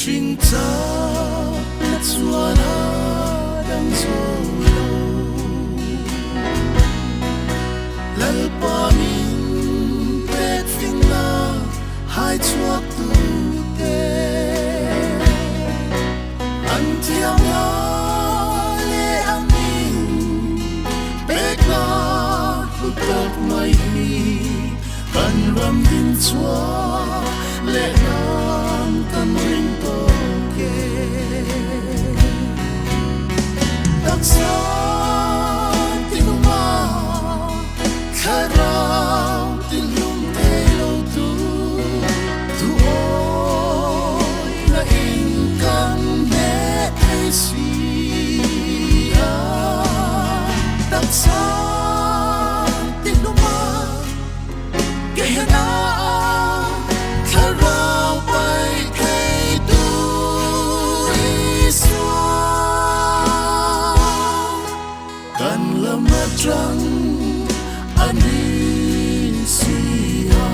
Mihring chakna chuan a dang zo lo. Lalpa min pek fingna hai chhuak tute an thiamna leh an in pekna hlu tawk mai hi kan ram din chhuah leh nan kan ring tawk e. Taksa tinuma thlarau tinlum thei lo tu thuawina in kan hneh thei si a. Taksa tinuma Gehenna thlarau paih thei tu Isua kan lam atang a ni si a.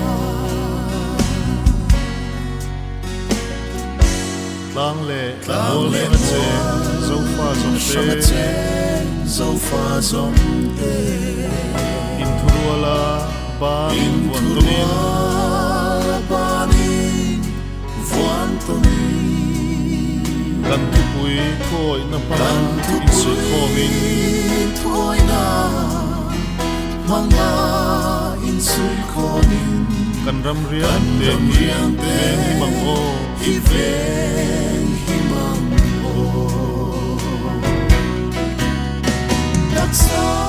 Tlang leh mual hrang a che Zofa zawmte. Inthuruala banin vuan tawnin. Kan thupui thuawihna hmanga insuihkhawmin. Kan ram riang te hi veng him ang aw.